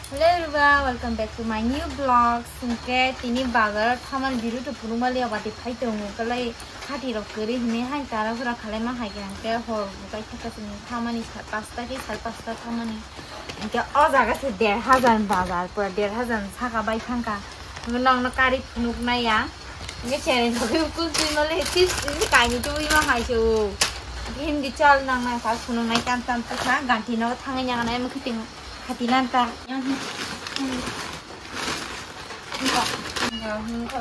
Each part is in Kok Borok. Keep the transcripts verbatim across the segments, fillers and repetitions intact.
Hello everyone, welcome back to my new vlog. Hwnkhe tini bazar thamani biru to phunukmali abati phai tongo, kwlai hati rok kwrwi hwnwi hai tara hura khalaima hai khe, hwnkhe hor bukai thaka chwng thamani sa-, pasta ki sal pasta thamani. Hwnkhe o jaga se der hajar bazar, pura der hajar saka bai thangkha. Hwnkhe nokno kari phunuknai ya. Hwnkhe chereng thogwi kuk twi male chips kainwi twi ma hai se o. Hindi chal nang nang sa phunuknai tam tam tukha, ganti no thangwi nang nai mukhuting. Hati nanta.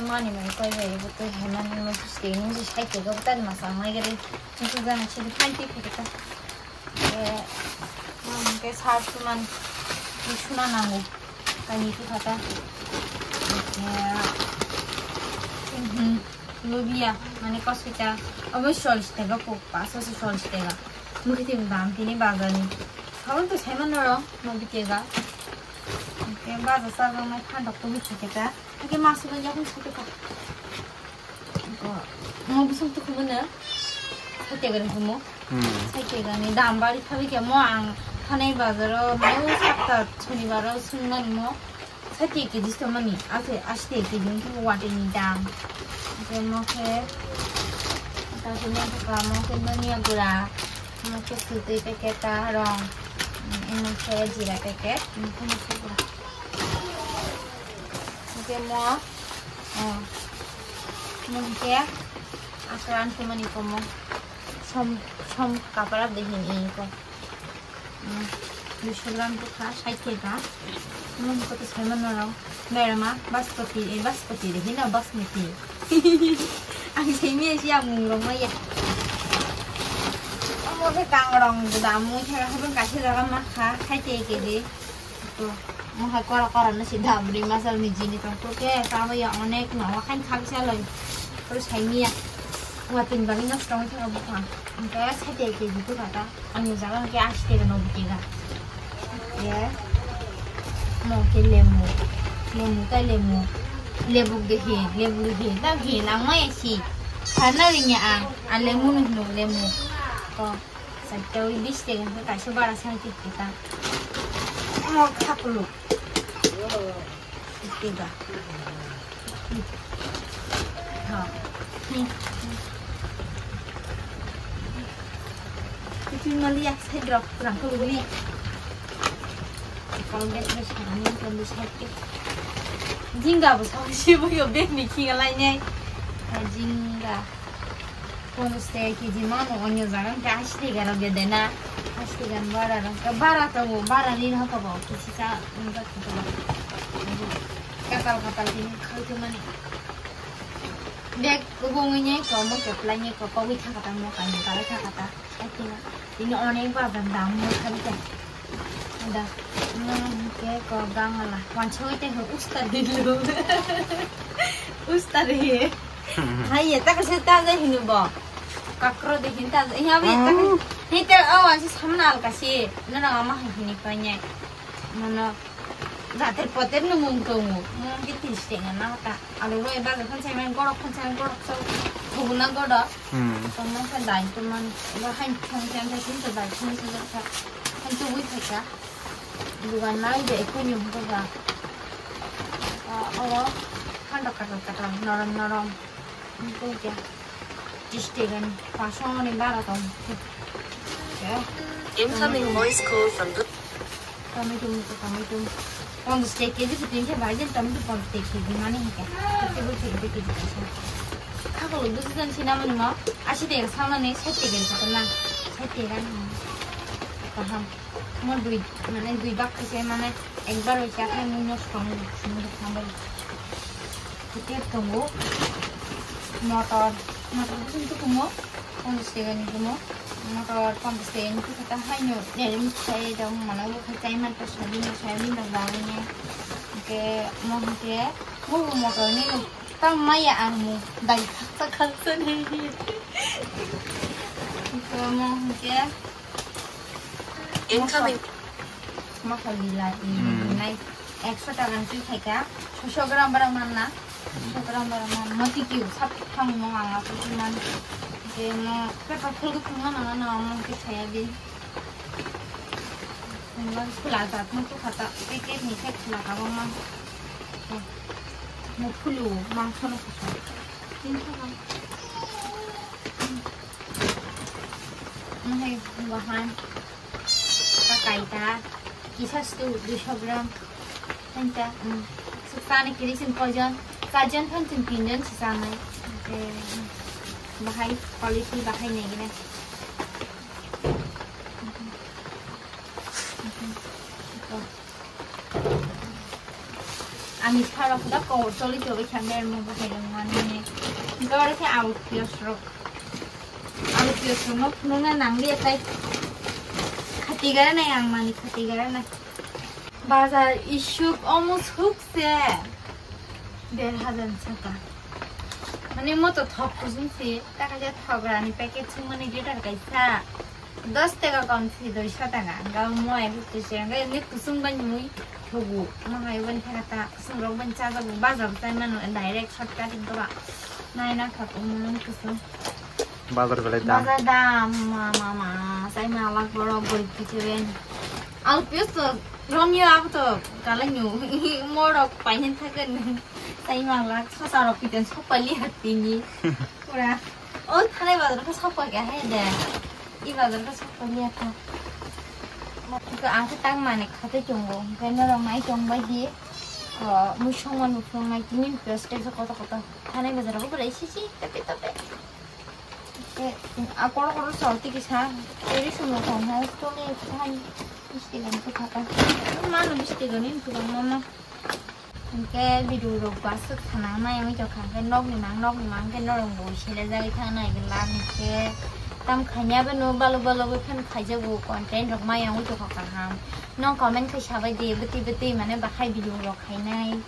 Mani mai koi bai, bu koi hai mani mo susteni mo sai ke go tan ma sang mai gari. Mo jana chili phanti phirita. Eh, mo ke sar suman, ni suna nango. Kani tu kata. Eh, mhm. Lubia, mane kosita, obo chollish taka kok, paso se chollish taka. Mukhuitwng dam tini bazar ni. Sabon to saiman noro, no bitega. Ke bazar sargang mai phantok to bitega. Ke masu ban yakun sate ka. Ko, mo busum to kumana. Sate gare kumo. Hmm. Sate gani dam bari thabi ke mo ang thanai bazaro, mo sapta shonibaro sungnani mo. Sati kg tongmani, ase, ashi kg wngkhe watwi ni dam. Hwnkhe mo khe, kaisa manthoka, mo khe dhania gura, mo khe swtwi packet ta rong, mm, emo khe jira packet, mo khe mosla gura. Hwnkhe mo, oh, mo khe akran tongmani komo, som, som kapra de hin iko. Duiso gram bwkha, sait taka. Nwng kota saiman norok. Merma, baspati, eh, baspati de hino, basmati. Ang saimaya si ang mung rok maya. Omo khe kangrong dam mui thaka, habo kaisa jaga makha, sait taka kg. To, mo hai kora kora no si dam ri masal ni jini tong to khe, tamo ya onek no, wa khan thak sa loi. Oro saimaya. Wa tin bali nosto wngwi thaka bwkha. Hwnkhe sait taka kg bwkha ta. Ani jaga hwnkhe ashi taka, noboi taka. Ye. Mo khe lemu. Lemu ta lemu. Lebu de he, lebu de he. Ta he nang mai si. Sana ring ya ang. A lemu no hino lemu. To. Sait taka bis taka hwnkhe kaisa bara sang tik kita. Mo khapulu. Tiga. Ha. Ni. Itu mali yak side drop kurang ko ni. Kalau dia terus ni kan di side ke. Jingga bo sa si bo yo bag ni kinga lai ni. Ha, jingga. Ponchash taka kg mano, onyo jaga hwnkhe ashi taka rok de dena. Ashi taka ni bara rok hwnkhe bara tongo, bara ni no hotobo kisi cha nungjak hotobo. Katal katal tini khal khe mani. Bag kubung ni ko mo keplai ni ko kogwi thaka ta mo kaini kalai thaka ta. Tini onek bazar dam mo khan khe. Da, mm, ke ko gangala. Wansoi te ho usta dilu. Usta de. Hai ye ta ka se ta de hinu bo. Kakro de hin ta de. Ya be ta. Ni te awan si samna al ka si. No no ama hini pa nya. No no. Jater poter no mung tongo. Mung ke tin steng na ta. Alo roi ba khon sai man gorok khon sai gorok so. Thuguna gorok. Hmm. Tongmani khe dai tongmani. Eba hain thong theng theng theng theng dai thong theng theng. Hain tubui theka. Dugan nai de ekho ni hwnkha ba. Ah, oro handa katal katal norom norom. Hwnkha khe. Tis tegan paso ni bara tong. Incoming voice call from Tomato, tomato. Ponchash taka kg se tini khe bai jani tomato ponchash taka kg mani hwnkhe. Table kg kg kaisa. Khakolo bwswk jani sinamani mo. Ashi taka sanani sait taka ni kotor na. Sait taka ni. Kaham. Mo dui, mane dui bak khe mane ekbar oi kha khe mui nosto wng sung de khambai. Khe tongo. Motor, motor bwswk tukumo. Ponchash taka ni kumo. Motor ponchash taka ni kisa ta haino. Nere mithai rok mano bo khai chai man ta soyabin rok, soyabin rok bagwi ne. Hwnkhe mo hwnkhe mo bo motor ni tang maya ang mo dai khaksa khaksa ni. Hwnkhe mo hwnkhe incoming. Mokol bilati, hmm, nai ekso taka ni twi khaika, soiso gram bara manna, soiso gram bara man, moti kiu sap thang mo ang aku man, je mo pepa khulgu thang mana mana mo ke saya bin. Khula jat no tukha ta, packet ni khe khula kabangma. Mo phulu mangso no kusa. Tin thaka. Hai bahan. Kakai ta. Kisa stu duiso gram. Hanta. Suksa ni kiri sin kojon. Kajon phan sin pinjon si sanai. Bahai quality bahai nai gina. Ani sara kuda kor choli choli khamber mo bahai rang mani. Gore khe alu piyaj rok. Alu piyaj rok no phunukna nangli atai. Khati gara nai ang mani khati gara nai. Bazar isuk omo sukse. Der hajar saka. Mane mo to thok kusung si, ta kaisa thok rani packet sung mani liter kaisa. Dos taka kom si doiso taka. Ga mo ai bukti se. Ga ni kusung ban mui thogu. Mo hai ban thaka ta kusung rok ban cha jagu. Bazar tai mano direct shortcut in to ba. Nai na thok mo kusung. Bazar belai dam. Bazar dam, ma, ma, ma, sai ma lak borok gurip kicheben. Alu piyaj to romyo abo to kalai nyo. Morok painen thaken. Sai ma lak sosa rok piten sopali hatini. Pura. O thanai bazar ko sopa ke hai de. I bazar ko sopali ata. Ko ang ke tang mane khate chongo. Ke norok nai chong bai di. O, mui songma nukung nai tini piyaj tei koto koto. Thanai bazar ko belai sisi tapi tapi. Ke, a koro koro chol tiki sa, eri sumo kong ha, tole khan, bisti gani to khata. Mano bisti gani to mama. Ke video rok basuk sana mai oi to kha, ke nok ni mang, nok ni mang, ke norong bo sele jai thang nai ke lam ke. Tam khanya be no balo balo be phan khaja bo content rok mai oi to kha ham. Nong comment khai sabai de, beti beti mane bahai video rok khainai.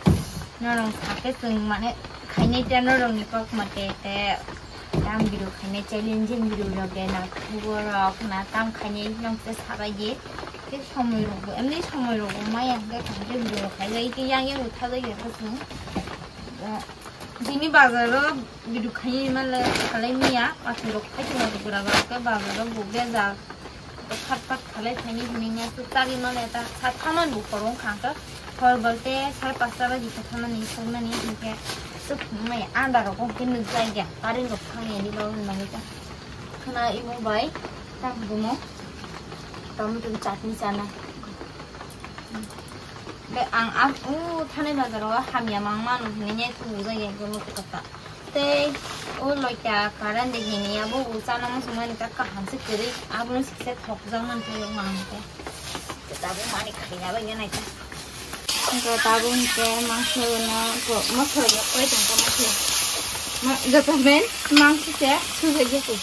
Norong sa ke sung mane khainai te norong ni kok mate te. Tam video khainai challenging video rok de na khubor rok na tam khainai nong se sabai ye. Ke somoi rok bo, emni somoi rok bo maya ke khainai video rok khainai ke yang yang utha jai ke khasung. Bini bazar ro video khainai male khalai miya, pathor rok khai tong rok bura rok ke bazar ro bo bejak. Phat phat khalai thani hwnwi ma se chari male ta sa thaman bu khorong khang ta. Hor bolte sare pasta baji khe thanani soknani hinkhe suk mai anda rok khe nuk jai ya. Current rok thang ya ni ba hwn mani ta. Khna imo bai ta bumo. Tomato chutney chana. Be ang a u thanai bazar o hamya mang manu hwnwi ne tu jai ya khe mutu kata. Tei o loita karan de hini abo bo chana muchungmani ta kaham se kwrwi, abono sikse thokjak mani thai o mang khe. Tabuk mani khaina bai nai ta. Ko tabuk hwnkhe mangso no ko mokro ya koi tong ko mokro. Ma joto ben mangso se sujak ya ko.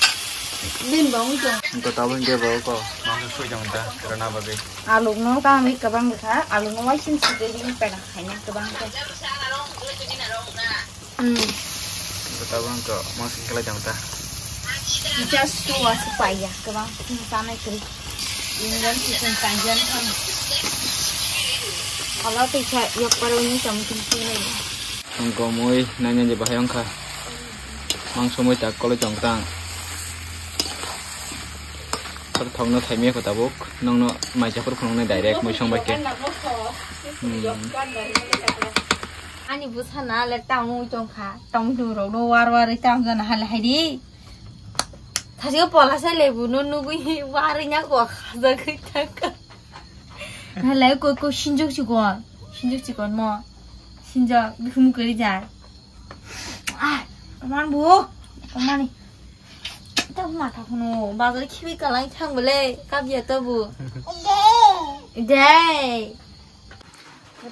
Din bong tong. Ko tabuk hwnkhe bo ko mangso sui tong ta rana bagwi. Aluk no ta ami kabang kha, aluk no waisin sujak ya peda khaina kabang kha. Hmm. Tabuk wngkha mosok khlai tong ta. Just two was paya, kwbang sing sanai kwrwi. Indian kitchen sanjani thani. Hala tei kha yok paro ni tong tong tong lai. Wngkha mui nanya je bahai wngkha. Mangso mui tak koloi tong tang. Thok no thaimia ko tabuk. Nongno mai chakur khunung nai direct mui song bai khe. Hmm. Ani bwsa na le tamo tong kha, tamo tong rok no war war tamo jana hale hai di. Thajika pola sai lebu no nugui war nya ko khajak thang kha. Hale ko ko sinjok chikon, sinjok chikon mo. Sinjok bikhum kari jai. Ah, kaman bu, kamani. Tamo matha khuno bazar khibi kalai thang bole kabya to bu. Dei.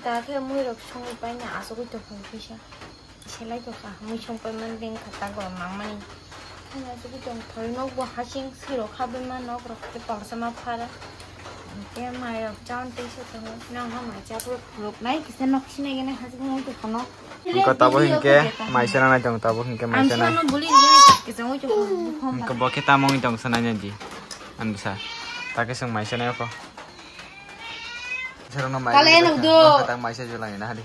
Ta khe mui rok songwi paina asugwi tongkha kisa. Selai tongkha mui song paimani beng kha ta gorok nangmani. Ani asugwi tong thori nok bo hasing siro kha bema nok rok khe palsa ma phara. Hwnkhe mai rok chan tei se tongo. Nang ha mai cha phuru phuruk nai kisa nok sinai gana hasing mui tongkha nok. Hwnkhe tabo hwnkhe mai se nanai tong tabo hwnkhe mai se nai. Ang sano buli gana kisa mui tongkha bukhom. Hwnkhe bo khe tamo wngwi tong sanai nai di. Anbwsa. Ta khe chwng mai se nai okho. Kale eno do. Tang mai se julang ina hadi.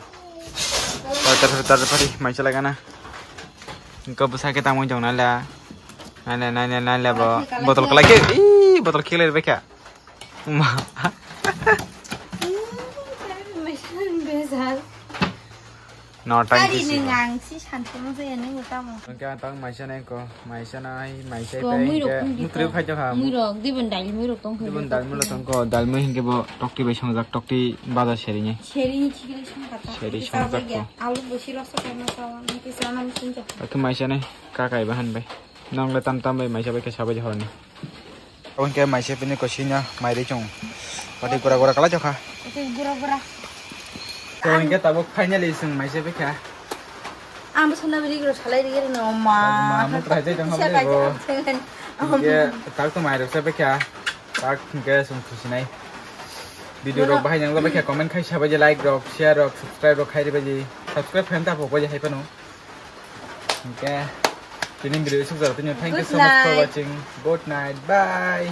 Tar tar tar pari mai se lagana. Engko bwsa khe tamo jong nala. Nala nala nala bo. Botol kalai khe. Ih, botol khilai bai kha. Ma. Bezal. No time. Ari nung ang si santhong jaya nung tamo. Hwnkhe ang tang maisa nai ko, maisa nai, maisa Ko pai mui rok hwnkhe phung di mukri ko. Phai jokha. Mui rok dibon dal mui rok tong. Dibon dal mui rok tong ko, dal mui hwnkhe bo tokti bai songjak, tokti baja seri ni. Seri ni chikri song kata. Seri song jak ko. Alu bosi rok sa kama sawa, nung kisa nam sung jak. Oke maisa nai, kakai bahan bai. Nong le tam tam bai maisa bai khe sabai horni. Aboni khe maise bini kosi no mairwi chwng. Watwi gura gura kalai jokha. Watwi gura gura. So, hinkhe tabuk finally chwng maise bikha. Ang bo sona bili gura salai ri no ma. Ma, mukra jai tong hamle bo. Hinkhe tak to mairok se bikha. Tak hinkhe chwng khusinai. Video rok bahai nang bikha, comment khai sabai je, like rok, share rok, subscribe rok khai ribai je. Subscribe khaina ta phok bai je hai phano. Hinkhe tini video suk jora tini. Thank you so much for watching. Good night. Bye.